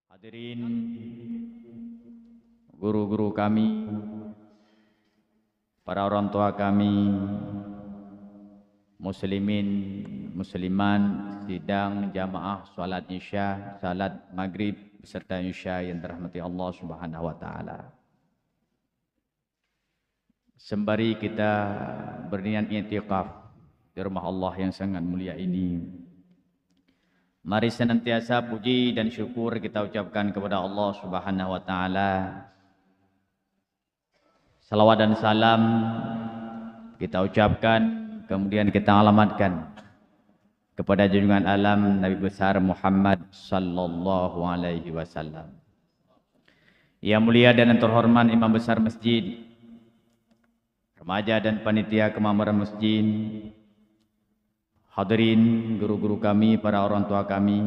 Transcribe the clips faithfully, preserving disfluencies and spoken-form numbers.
Hadirin, guru-guru kami, para orang tua kami, muslimin, muslimat, sidang jamaah salat Isya, salat Maghrib beserta Isya yang dirahmati Allah Subhanahu wa Ta'ala. Sembari kita berniat iktikaf di rumah Allah yang sangat mulia ini, mari senantiasa puji dan syukur kita ucapkan kepada Allah Subhanahu wa Ta'ala. Salawat dan salam kita ucapkan, kemudian kita alamatkan kepada junjungan alam Nabi besar Muhammad sallallahu alaihi wasallam. Yang mulia dan terhormat Imam Besar Masjid, remaja dan panitia kemakmuran masjid, hadirin, guru-guru kami, para orang tua kami,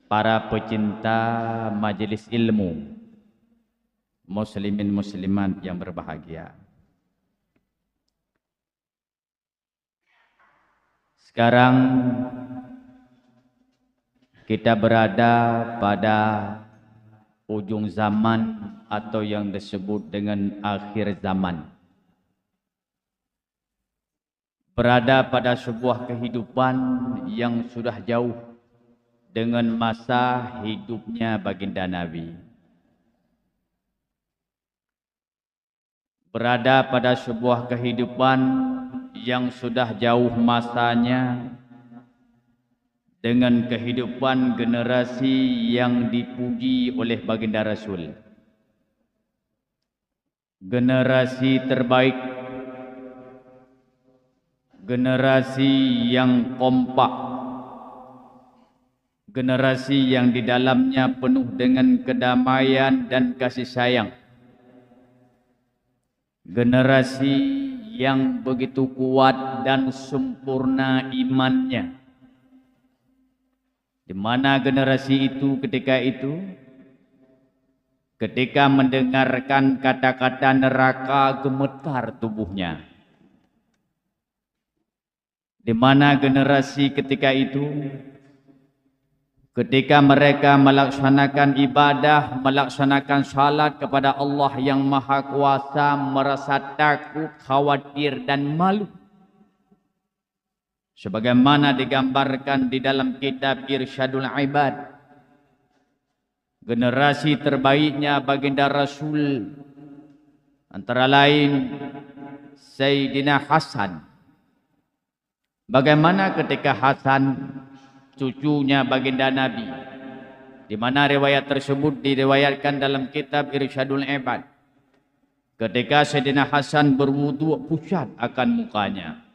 para pecinta majelis ilmu, muslimin muslimat yang berbahagia. Sekarang kita berada pada ujung zaman atau yang disebut dengan akhir zaman. Berada pada sebuah kehidupan yang sudah jauh dengan masa hidupnya Baginda Nabi. Berada pada sebuah kehidupan yang sudah jauh masanya dengan kehidupan generasi yang dipuji oleh Baginda Rasul. Generasi terbaik, generasi yang kompak, generasi yang di dalamnya penuh dengan kedamaian dan kasih sayang, generasi yang begitu kuat dan sempurna imannya, di mana generasi itu ketika itu, ketika mendengarkan kata-kata neraka, gemetar tubuhnya. Di mana generasi ketika itu, ketika mereka melaksanakan ibadah, melaksanakan salat kepada Allah yang Maha Kuasa, merasa takut, khawatir, dan malu. Sebagaimana digambarkan di dalam kitab Irsyadul Ibad, generasi terbaiknya Baginda Rasul, antara lain Sayyidina Hasan. Bagaimana ketika Hasan, cucunya Baginda Nabi, di mana riwayat tersebut diriwayatkan dalam kitab Irsyadul Ibad, ketika Sayyidina Hasan berwudhu pucat akan mukanya.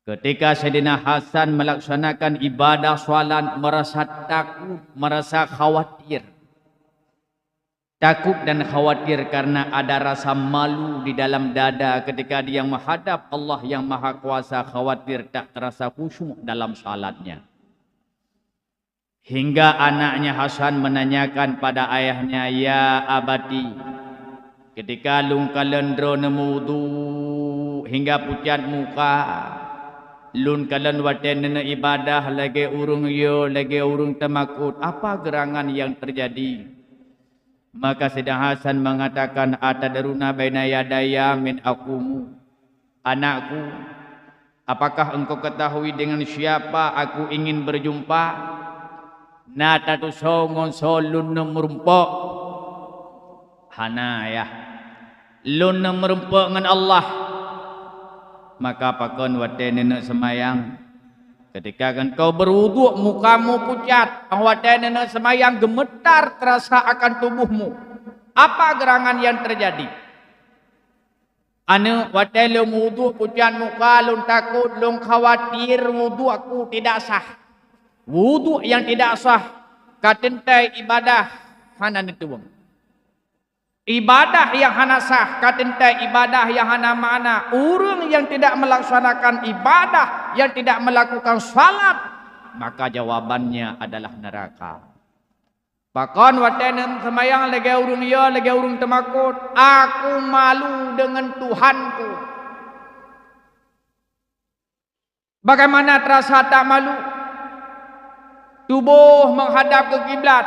Ketika Sayyidina Hasan melaksanakan ibadah salat, merasa takut, merasa khawatir. Takut dan khawatir karena ada rasa malu di dalam dada ketika dia menghadap Allah yang Maha Kuasa, khawatir tak terasa khusyuk dalam salatnya. Hingga anaknya Hasan menanyakan pada ayahnya, "Ya abati, ketika lôn kalon droeneuh meuwudhu hingga pucat muka, lôn kalon watée neuneuk ibadah lagée ureuëng yo, lagée ureuëng teumakot, apa geurangan nyang teujadi?" Maka Sayyidina Hasan mengatakan, "Atadruna baina yadayya min aqumu?" "Anakku, apakah engkau ketahui dengan siapa aku ingin berjumpa? Na tatusoe ngon soe lôn neuk meurumpok?" "Hana, Yah. Lôn neuk meurumpok ngon Allah." "Maka pakon watée neuneuk seumayang? Ketika engkau berwudhu, mukamu pucat, watée neuneuk seumayang gemetar terasa akan tubuhmu. Apa geurangan nyang teujadi?" "Aneuëk, watée lôn wudhu pucat muka, lôn takot, lôn khawatir wudhu aku tidak sah. Wudhu nyang tidak sah, ka teuntée ibadah hana neutueng. Ibadah nyang hana sah, ka teuntée ibadah nyang hana makna. Ureuëng nyang tidak melaksanakan ibadah, nyang tidak melakukan salat, maka jawabannya adalah neraka." "Pakon watée neuk seumayang lagée ureuëng yo, lagée ureuëng teumakot?" "Aku malu deungon Tuhanku." "Bagaimana terasa tak malu?" Tuboh meuhadab keu kiblat.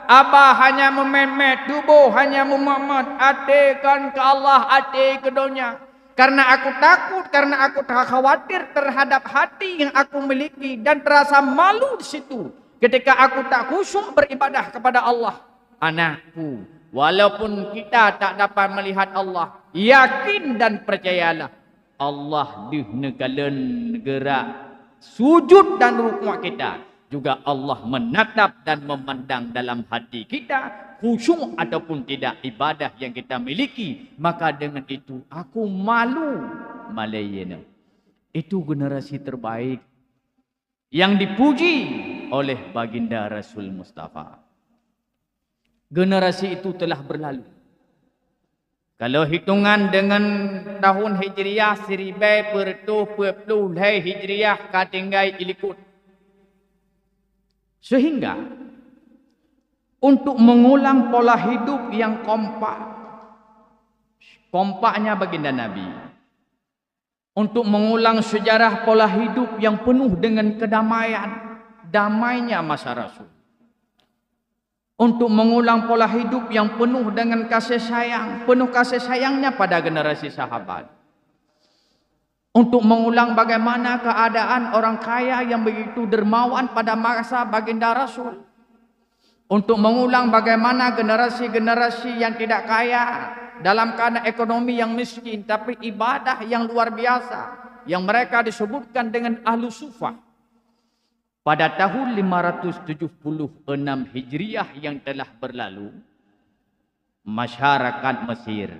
Aba hanya meumet-met, tuboh hanya meumet-met, até kon keu Allah, até keu donya. Karena aku takut, karena aku khawatir terhadap hati yang aku miliki dan terasa malu di situ ketika aku tak khusyuk beribadah kepada Allah. Anakku, walaupun kita tak dapat melihat Allah, yakin dan percayalah, Allah deuh neukalon geurak sujud dan rukuk kita, juga Allah menatap dan memandang dalam hati kita, khusyuk ataupun tidak ibadah yang kita miliki. Maka dengan itu aku malu malayena. Itu generasi terbaik yang dipuji oleh Baginda Rasul Mustafa. Generasi itu telah berlalu. Kalau hitungan dengan tahun Hijriah, siribée peuet reutôh peuet ploh lhée Hijriah ka tinggai ilikot. Sehingga untuk mengulang pola hidup yang kompak, kompaknya Baginda Nabi, untuk mengulang sejarah pola hidup yang penuh dengan kedamaian, damainya masa Rasul. Untuk mengulang pola hidup yang penuh dengan kasih sayang, penuh kasih sayangnya pada generasi sahabat. Untuk mengulang bagaimana keadaan orang kaya yang begitu dermawan pada masa Baginda Rasul. Untuk mengulang bagaimana generasi-generasi yang tidak kaya dalam keadaan ekonomi yang miskin, tapi ibadah yang luar biasa, yang mereka disebutkan dengan ahlu sufah. Pada tahun lima ratus tujuh puluh enam Hijriah yang telah berlalu, masyarakat Mesir,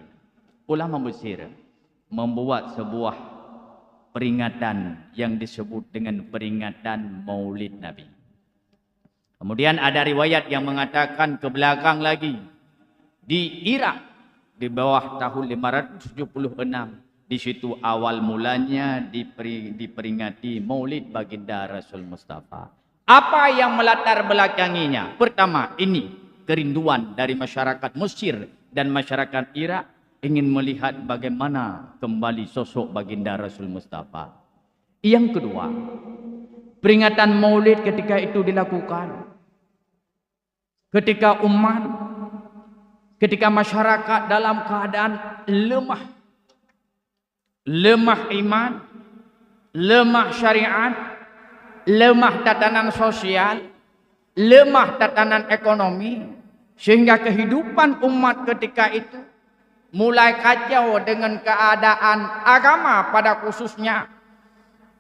ulama Mesir, membuat sebuah peringatan yang disebut dengan peringatan Maulid Nabi. Kemudian ada riwayat yang mengatakan ke belakang lagi, di Irak, di bawah tahun lima ratus tujuh puluh enam, di situ awal mulanya diperi-, diperingati Maulid Baginda Rasul Mustafa. Apa yang melatar belakanginya? Pertama, ini kerinduan dari masyarakat Mesir dan masyarakat Irak ingin melihat bagaimana kembali sosok Baginda Rasul Mustafa. Yang kedua, peringatan Maulid ketika itu dilakukan ketika umat, ketika masyarakat dalam keadaan lemah, lemah iman, lemah syariat, lemah tatanan sosial, lemah tatanan ekonomi, sehingga kehidupan umat ketika itu mulai kacau dengan keadaan agama pada khususnya,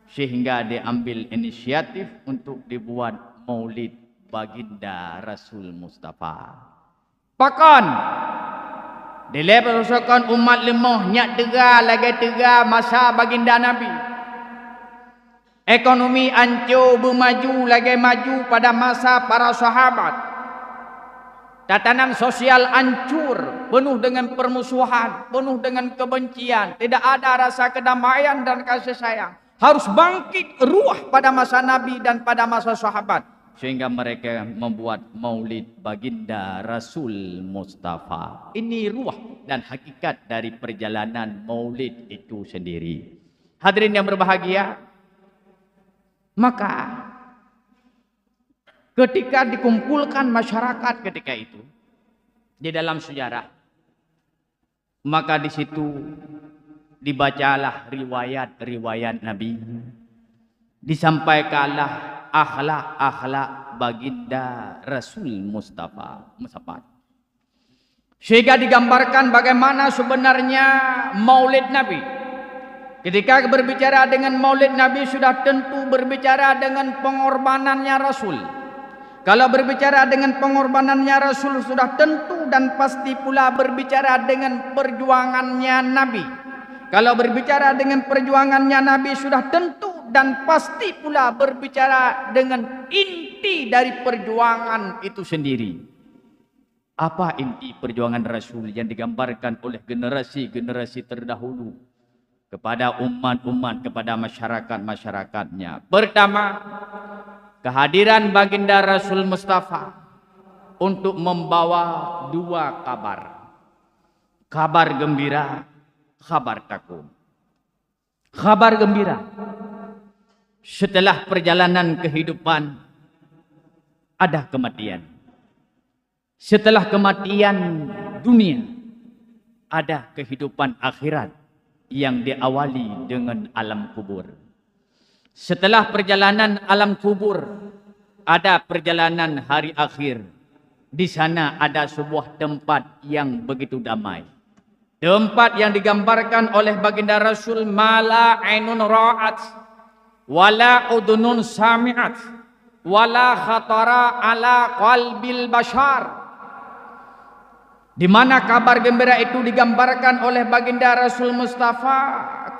sehingga diambil inisiatif untuk dibuat Maulid Baginda Rasul Mustafa. Pakon, dilée peusokan umat leumoh nyak teuga lagée teuga masa Baginda Nabi. Ekonomi ancô beumaju lagée maju pada masa para sahabat. Tatanan sosial ancur, penuh dengan permusuhan, penuh dengan kebencian, tidak ada rasa kedamaian dan kasih sayang. Harus bangkit ruah pada masa Nabi dan pada masa sahabat, sehingga mereka membuat Maulid Baginda Rasul Mustafa. Ini ruah dan hakikat dari perjalanan Maulid itu sendiri. Hadirin yang berbahagia, maka ketika dikumpulkan masyarakat ketika itu, di dalam sejarah, maka di situ dibacalah riwayat-riwayat Nabi, disampaikanlah akhlak-akhlak Baginda Rasul Mustafa, Mustafa. Sehingga digambarkan bagaimana sebenarnya Maulid Nabi. Ketika berbicara dengan Maulid Nabi, sudah tentu berbicara dengan pengorbanannya Rasul. Kalau berbicara dengan pengorbanannya Rasul, sudah tentu dan pasti pula berbicara dengan perjuangannya Nabi. Kalau berbicara dengan perjuangannya Nabi, sudah tentu dan pasti pula berbicara dengan inti dari perjuangan itu sendiri. Apa inti perjuangan Rasul yang digambarkan oleh generasi-generasi terdahulu kepada umat-umat, kepada masyarakat-masyarakatnya? Pertama, kehadiran Baginda Rasul Mustafa untuk membawa dua kabar. Kabar gembira, kabar takut. Kabar gembira. Setelah perjalanan kehidupan, ada kematian. Setelah kematian dunia, ada kehidupan akhirat yang diawali dengan alam kubur. Setelah perjalanan alam kubur, ada perjalanan hari akhir. Di sana ada sebuah tempat yang begitu damai. Tempat yang digambarkan oleh Baginda Rasul, "Ma la ainun ra'at, wala udhunun sami'at, wala khatara ala qalbil bashar." Di mana kabar gembira itu digambarkan oleh Baginda Rasul Mustafa,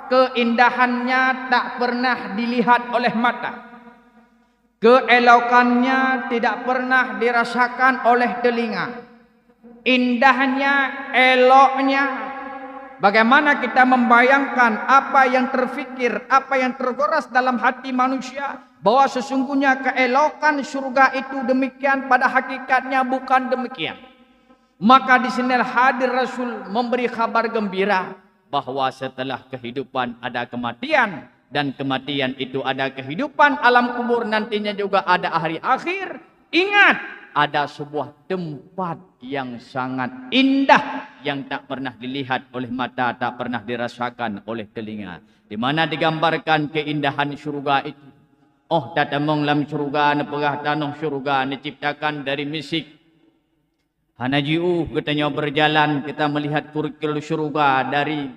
keindahannya tak pernah dilihat oleh mata. Keelokannya tidak pernah dirasakan oleh telinga. Indahnya, eloknya, bagaimana kita membayangkan apa yang terfikir, apa yang tergoras dalam hati manusia, bahwa sesungguhnya keelokan syurga itu demikian, pada hakikatnya bukan demikian. Maka di sinilah hadir Rasul memberi kabar gembira bahwa setelah kehidupan ada kematian, dan kematian itu ada kehidupan alam kubur, nantinya juga ada hari akhir. Ingat, ada sebuah tempat yang sangat indah yang tak pernah dilihat oleh mata, tak pernah dirasakan oleh telinga, di mana digambarkan keindahan syurga itu. Oh, tatamong lam syurga, neupeugah tanoh syurga neuciptakan dari misik. Hana jiôh geutanyoe berjalan, kita melihat kerikil syurga dari,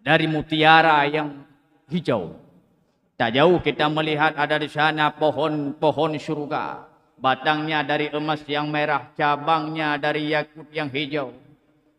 dari mutiara yang hijau. Tak jauh kita melihat ada di sana pohon-pohon syurga. Batangnya dari emas yang merah, cabangnya dari yakut yang hijau.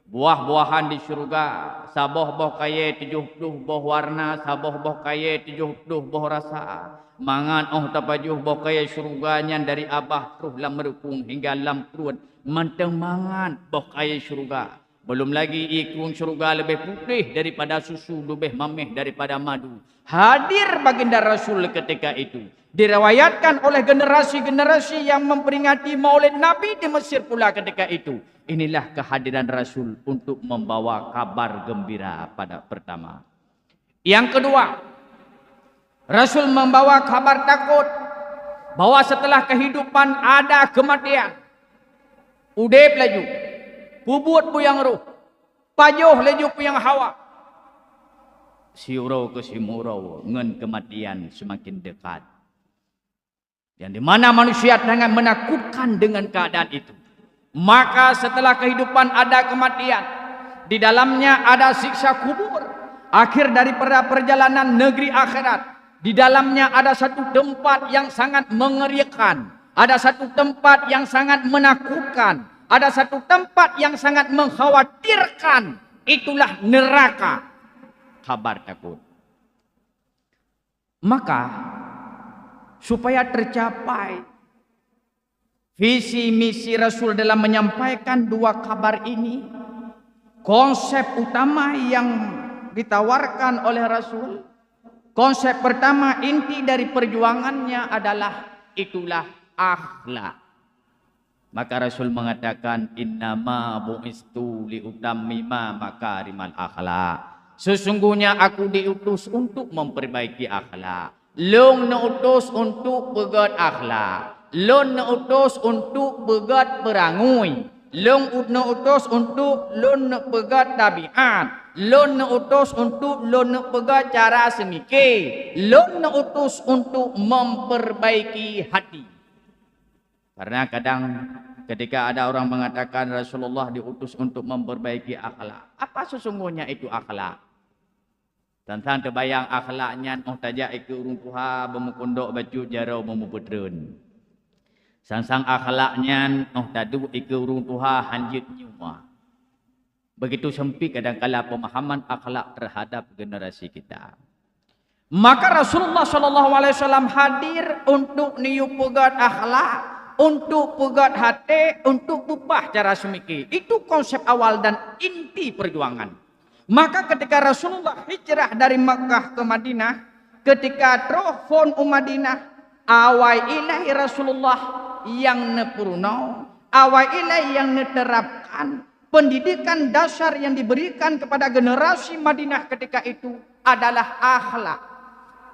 Buah-buahan di syurga, saboh boh kayèe tujoh ploh boh warna, saboh boh kayèe tujoh ploh boh rasa. Mangat 'oh tapajoh boh kayèe syurga nyan dari abah troh lam reupông hingga lam pruet, mantong mangat boh kayèe syurga. Belum lagi ikung syurga leubeh putéh daripada susu, leubeh maméh daripada madu. Hadir Baginda Rasul ketika itu. Diriwayatkan oleh generasi-generasi yang memperingati Maulid Nabi di Mesir pula ketika itu. Inilah kehadiran Rasul untuk membawa kabar gembira pada pertama. Yang kedua, Rasul membawa kabar takut bahwa setelah kehidupan ada kematian. Udeb laju, peubuet peue nyang roh, pajoh laju peue nyang hawa. Siuroe keu siuroe ngon kematian semakin dekat. Yang di mana manusia sangat menakutkan dengan keadaan itu. Maka setelah kehidupan ada kematian, di dalamnya ada siksa kubur, akhir daripada perjalanan negeri akhirat. Di dalamnya ada satu tempat yang sangat mengerikan, ada satu tempat yang sangat menakutkan, ada satu tempat yang sangat mengkhawatirkan. Itulah neraka. Kabar takut. Maka, supaya tercapai visi misi Rasul dalam menyampaikan dua kabar ini, konsep utama yang ditawarkan oleh Rasul, konsep pertama, inti dari perjuangannya adalah, itulah akhlak. Maka Rasul mengatakan, "Innama bu'istu liutammima makarimal akhlak." Sesungguhnya aku diutus untuk memperbaiki akhlak. Lôn neuutus untuk peugét akhlak. Lôn neuutus untuk peugét peurangui. Lôn u-, neuutus untuk lôn neupeugét tabiat. Lôn neuutus untuk lôn neupeugét cara seumike. Lôn neuutus untuk memperbaiki hati. Karena kadang ketika ada orang mengatakan Rasulullah diutus untuk memperbaiki akhlak. Apa sesungguhnya itu akhlak? Sang-sang teubayang akhlak nyan, 'oh tajak ikeue ureuëng tuha, beumukundok bacut jaroe beumupeutrön. Sang-sang akhlak nyan, 'oh taduek ikeue ureuëng tuha, hanjeuet nyuma. Begitu sempit kadangkala pemahaman akhlak terhadap generasi kita. Maka Rasulullah sallallahu alaihi wasallam hadir untuk neuyue peugét akhlak, untuk peugét até, untuk beubah cara seumike. Itu konsep awal dan inti perjuangan. Maka ketika Rasulullah hijrah dari Makkah ke Madinah, ketika troh phon u Madinah, awai ilée Rasulullah nyang neupeurunoe, awai ilée nyang neuterapkan, pendidikan dasar yang diberikan kepada generasi Madinah ketika itu adalah akhlak.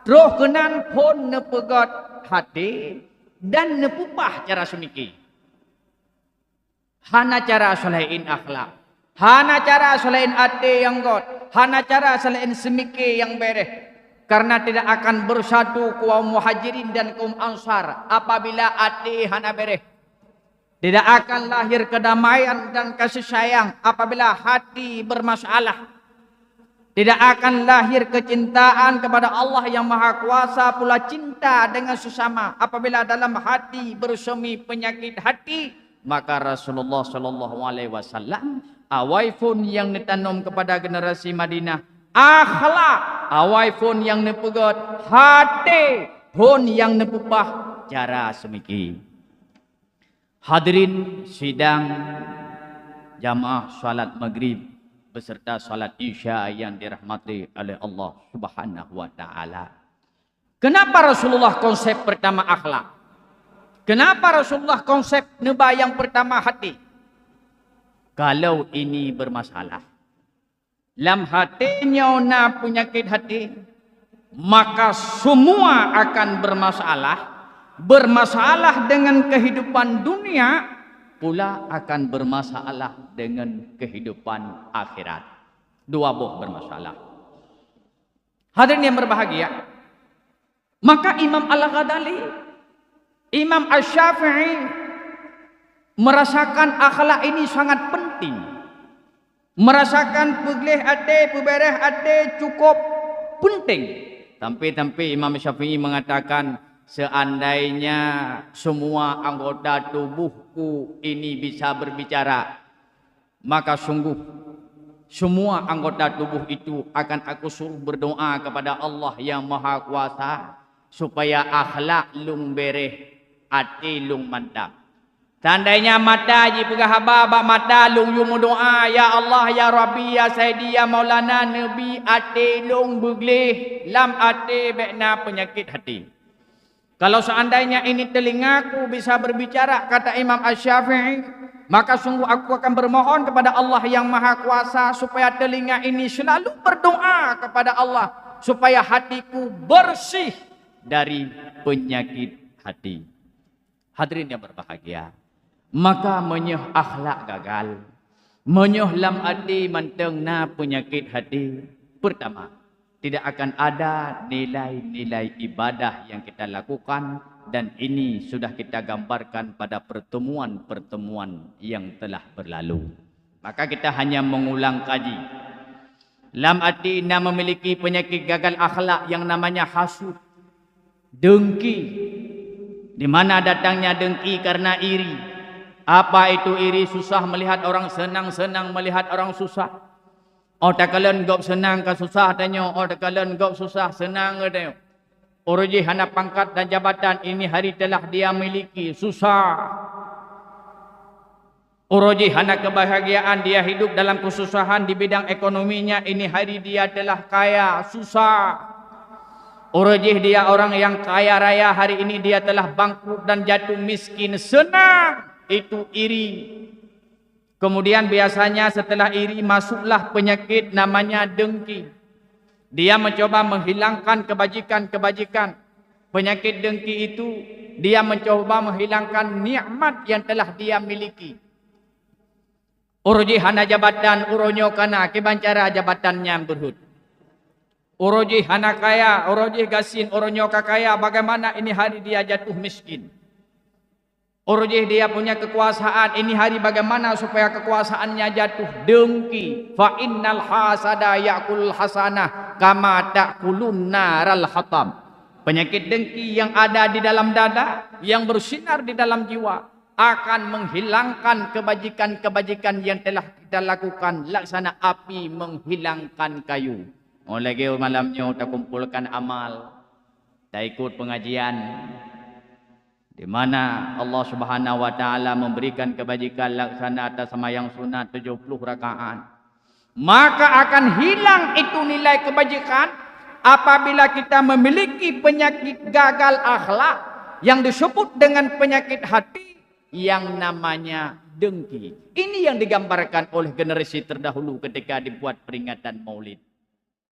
Troh keunan phon neupeugét até, dan neupeupah cara seumike. Hana cara seulaén akhlak, hana cara seulaén até nyang göt, hana cara seulaén seumike nyang béréh. Karena tidak akan bersatu kaum Muhajirin dan kaum Ansar apabila até hana béréh. Tidak akan lahir kedamaian dan kasih sayang apabila hati bermasalah. Tidak akan lahir kecintaan kepada Allah yang Maha Kuasa pula cinta dengan sesama apabila dalam hati bersemi penyakit hati. Maka Rasulullah sallallahu alaihi wasallam awai phon nyang neutanom kepada generasi Madinah akhlak, awai phon nyang neupeugöt até, phon nyang neupeupah cara seumike. Hadirin sidang jamaah salat Maghrib beserta salat Isya yang dirahmati oleh Allah Subhanahu wa Ta'ala. Kenapa Rasulullah konsep pertama akhlak? Kenapa Rasulullah konsep neuba nyang pertama hati? Kalau ini bermasalah, lam até nyoe na peunyakét até, maka semua akan bermasalah. Bermasalah dengan kehidupan dunia pula akan bermasalah dengan kehidupan akhirat. Dua boh bermasalah. Hadirin yang berbahagia, maka Imam Al-Ghazali, Imam Asy-Syafi'i merasakan akhlak ini sangat penting. Merasakan peugleh até, peubéréh até cukup penting. Sampai-sampai Imam Syafi'i mengatakan, "Seandainya semua anggota tubuhku ini bisa berbicara, maka sungguh semua anggota tubuh itu akan aku suruh berdoa kepada Allah yang Maha Kuasa supaya akhlak lôn béréh, até lôn mantap. Seandainya mata jipeugah haba bak mata lôn yue meudoa, 'Ya Allah, ya Rabbi, ya Saidi, ya Maulana,' neubi até lôn beugleh, lam até bék na peunyakét até. Kalau seandainya ini telingaku bisa berbicara," kata Imam Asy-Syafi'i, "maka sungguh aku akan bermohon kepada Allah yang Maha Kuasa supaya telinga ini selalu berdoa kepada Allah supaya hatiku bersih dari penyakit hati." Hadirin yang berbahagia, maka meunyoe akhlak gagal, meunyoe lam até mantong na peunyakét até, pertama, tidak akan ada nilai-nilai ibadah yang kita lakukan, dan ini sudah kita gambarkan pada pertemuan-pertemuan yang telah berlalu. Maka kita hanya mengulang kaji. Lam até na memiliki penyakit gagal akhlak yang namanya hasut, dengki. Di mana datangnya dengki? Karena iri. Apa itu iri? Susah melihat orang senang, senang melihat orang susah. Oh takalon gob senang ka susah tanyoe, oh takalon gob susah senang ka tanyoe. Uroe jih hana pangkat dan jabatan, ini hari telah dia miliki, susah. Uroe jih hana kebahagiaan, dia hidup dalam kesusahan di bidang ekonominya, ini hari dia telah kaya, susah. Uroe jih dia orang yang kaya raya, hari ini dia telah bangkrut dan jatuh miskin, senang. Itu iri. Kemudian biasanya setelah iri masuklah penyakit namanya dengki. Dia mencoba menghilangkan kebajikan-kebajikan. Penyakit dengki itu, dia mencoba menghilangkan nikmat yang telah dia miliki. Uroe jih hana jabatan, uroe nyoe ka na, kiban cara jabatan nyan beurhut. Uroe jih hana kaya, uroe jih gasien, uroe nyoe ka kaya, bagaimana ini hari dia jatuh miskin. Uroe jih dia punya kekuasaan, ini hari bagaimana supaya kekuasaannya jatuh, dengki. Fa innal hasada ya'kulul hasanah kama ta'kulun naral hatab. Penyakit dengki yang ada di dalam dada, yang bersinar di dalam jiwa, akan menghilangkan kebajikan-kebajikan yang telah kita lakukan, laksana api menghilangkan kayu. Oh, lagée malam nyoe takumpulkan amal, taikot pengajian, di mana Allah Subhanahu wa Ta'ala memberikan kebajikan laksana atas sembahyang sunat tujuh puluh rakaat, maka akan hilang itu nilai kebajikan apabila kita memiliki penyakit gagal akhlak yang disebut dengan penyakit hati yang namanya dengki. Ini yang digambarkan oleh generasi terdahulu ketika dibuat peringatan Maulid.